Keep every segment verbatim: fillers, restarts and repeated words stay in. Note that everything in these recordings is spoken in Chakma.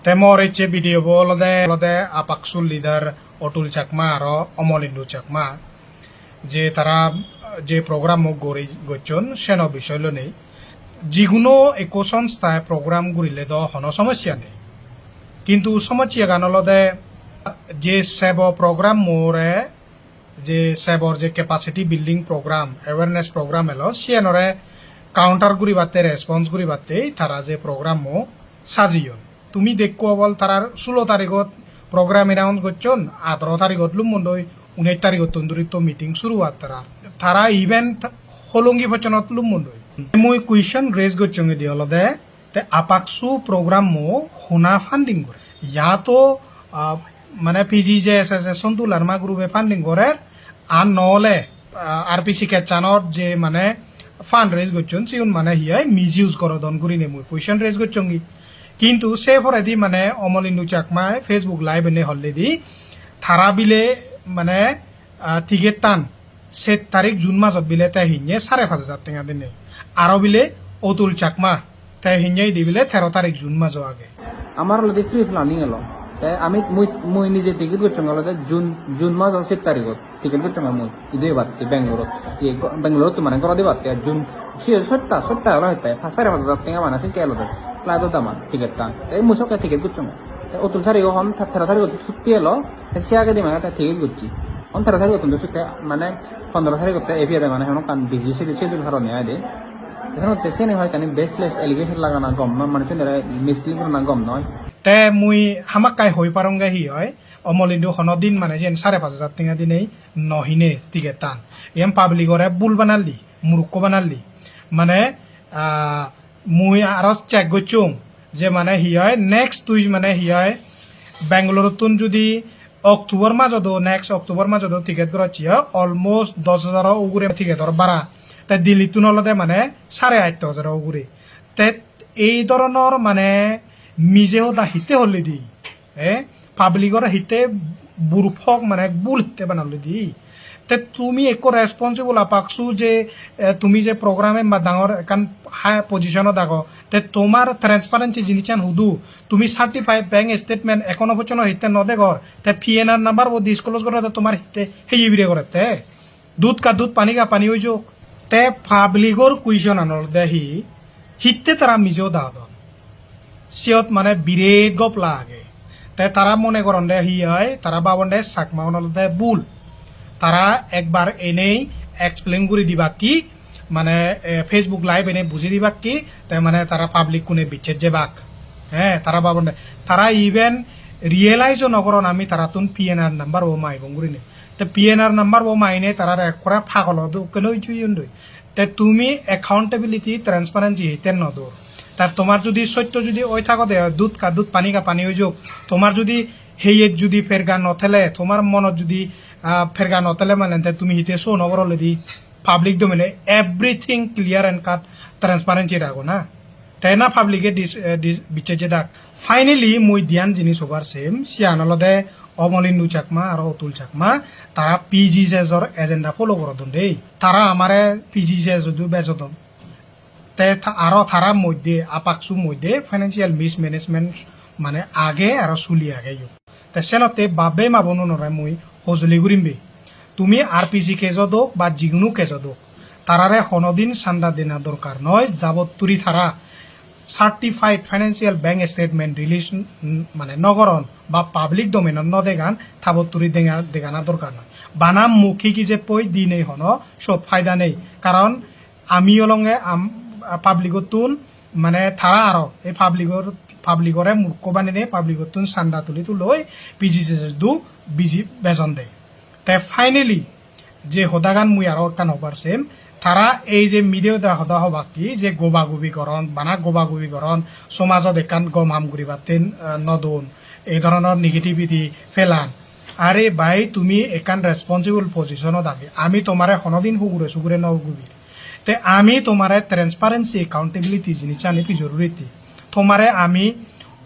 Te mor ecche video bo olode, olode APCSU leader Atul Chakma aro Omolindu Chakma, je tara je program o gori gocchon, seno bisoy lonei. Jiguno ekko songsthaye program gurile do hono somosya nei. Kintu somosyagan olode je sebo program more, je sebor je capacity building program, awareness program elo, siyanore counter guribatte, response guribatte tara je program o sajiyon. Tumi dekko obol tarar sulo tarigot program announce gocchon, ataro tarigot lummondoi, unesh tarigottun duri to meeting suru ar tarar. Tara even th-, Holongi Pocchonot lummondoi. Mui question raise gocchonge di olode, te APCSU program mo hona funding gore? Ya to, ah, mane P G J S S e Sontu Larma group e funding gorer, ar nole, ah, R P C kechanot je mane fund raise gocchon, siun mane hi oi misuse gorodon gurine mui question raise gocchongi. Kintu se poredi mane Omolindu Chakma e Facebook live ene holledi tara bile mane, ah, ticket tan set tarik June majot bile te hinye sare pach hajar tenga dinei. Aro bile Atul Chakma te hinye idi bile tero tarik June majo age. Amar olode pre planning elo. Te ami mui, mui nije ticket gocchong olode June, June majo set tarigot ticket gocchong mui. Idu ebatte Bangalore-ot. Iye go-, Bangalore-ot mane gorot ebatte June siye sotta, sotta olo hette. Pach sare pach hajar tenga mane sekke elode. Flight-o dama ticket tan. Te mui sokke ticket gocchong. Te Atul sare hon te-, tero tarigot sutti elo. Te se agedi mane te ticket gocchi. On tero tarigottun do sitte mane pondro tarigotte ei piyede mane hono ekkan busy schedule, schedule harone aide. Te senotte seni hoi ekkani baseless allegation lagana gom noi, manuchunore mislead gorana gom noi. Te mui hamakkai hoi parongge hi oi, Omolindu hono din mane siyen sare pach hajar tenga dinei no hine ticket tan. Iyen public-ore bul banalli, murukko banalli. Mane, ah, mui aro check gocchong je mane hi oi, next tui mane hi oi, Bangalore-ottun judi October majodo, next October majodo ticket gorocche oi, almost dos hajaro ugure ticket-or bara. Te Delhi-ttun olode mane sare atto hajaro ugure. Te ei dhoronor mane mije hoda hitte hollidi? Eh, public-ore hitte burphok mane bul hitte banallidi? Te tumi ekko responsible APCSU je, eh, tumi je program-e ba dangor ekkan high position-ot ago, te tomar transparency jinissan hudu? Tumi certified bank statement ekhono pojjonto hitte no degor? Te P N R number bo disclose gorede tomar hitte heye bire gorette? Dudh ka dudh, pani ka pani oi jok. Te public-or question-an olode hi, hitte tara mije hoda hodon? Siyot mane biret gopla age. Te tara mone goronde hi oi, tara babonde Chakma-un olode bul. Tara ekbar enei explain guri dibak ki, mane, eh, Facebook live enei buji dibak ki, te mane tara public-kune bicches jebak. Eh, tara babonde. Tara even realize-o no goron ami tarattun P N R number-bo maibong gurinei. Te P N R number-bo maine tarare ekkore pagolo dokken oi jeyondoi. Te tumi accountability, transparency hitte no dor? Tar tomar judi sotto judi oi thagode, dudh ka dudh, pani ka pani oi jok, tomar judi heyet judi perga no thele, tomar monot judi, ah, perga no thele mane te tumi hitte show no goroledi public domain-e everything clear and cut, transparency rago na? Te na public-e dis-, eh, dis-, bicches jedak. Finally, mui diyan jinis hobar sem, siyan olode Omolindu Chakma aro Atul Chakma, tara P G J S-or agenda follow gorodon dei. Tara amare P G J S-odu bejodon. Te ta-, aro tara moddhe, APCSU moddhe financial mismanagement mane age aro suli age yo. Te senotte bap-bei ma-bonunore mui hojoli gurim be. Tumi R P C case-ot ok ba jigunu case-ot ok, tarare honodin sanda dena dorkar noi, jabot turi tara certified financial bank statement release, mm, mane no goron ba public domain-ot no degan, tabot turi dega-, degana dorkar noi. Bana mukhi ki je poi dinei hono sot faida nei. Karon ami olonge am-, public-ottun mane tara aro ei public-or, public-ore murkho banenei public-ottun sanda tuli tuloi P G J S-odu biji bejon de. Te finally je hodagan mui aro ekkan hobar sem, tara ei je mide hoda hoda hobak ki je goba gobi goron, bana goba gobi goron, somajot ekkan gom ham guribatte, eh, no don, ei dhoronor negativity felan. Are bhai, tumi ekkan responsible position-ot age, ami tomare honodin hugure sugure no gubir. Te ami tomare transparency, accountability jinissani pijor uritte. Tomare ami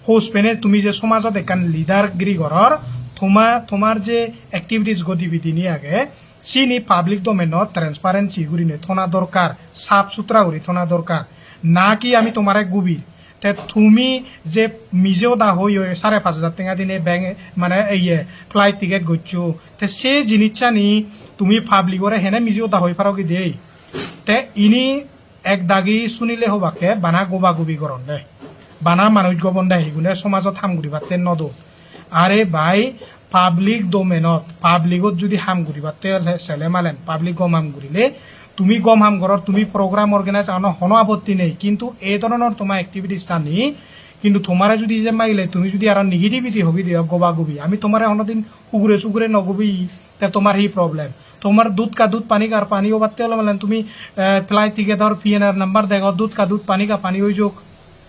hos pene tumi je somajot ekkan leader giri goror, toma-, tomar je activities gotibidini age, sini public domain-ot transparency gurinei thona dorkar, sap sutra guri thona dorkar. Na ki ami tomare gubir, Te tumi je mije hoda hoi hoi sare pach hajar tenga dine bank, mane, iye, flight ticket goccho, te se jinissani tumi public ore hene mije hoda hoi paro gide? Te ini ek dagi sunile hobakke bana goba gobi goron de, bana manuj gobon de, higune somajot ham guribatte no don. Are bhai, public domainot, public ot judi ham guribatte ole sele malen, public gom ham gurile, tumi gom ham goror, tumi program organize ano hono apotti nei, kintu ei dhoronor toma activities ani, kintu tomare judi je maile tumi judi aro negativity hobi diyo, goba gobi, ami tomare honodin ugure sugure no gobi, te tomar hi problem? Tomar dudh ka dudh, pani ka pani obatte ole malen tumi, eh, flight ticket or P N R number dego, dudh ka dudh, pani ka pani oi jok.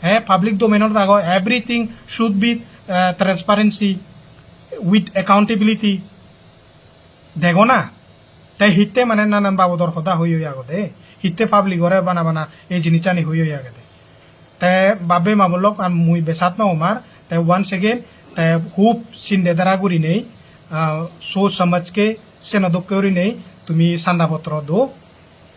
He, public domain ot rago, everything should be, eh, transparency with accountability. Dego na? Te hitte mane nanan babodor hoda hoi hoi agode, hitte public ore bana bana ei jinissani hoi hoi agede. Te babbe ma bolok, ar mui besat no omar, te once again, te hub sinde dara gurinei, ah, so samajke seno dokke gurinei tumi sanda potro do,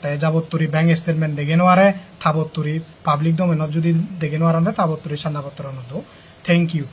te jabotturi bank statement dege no are, tabotturi public domain ot judi dege no aronde, tabotturi sanda potro no do. Thank you.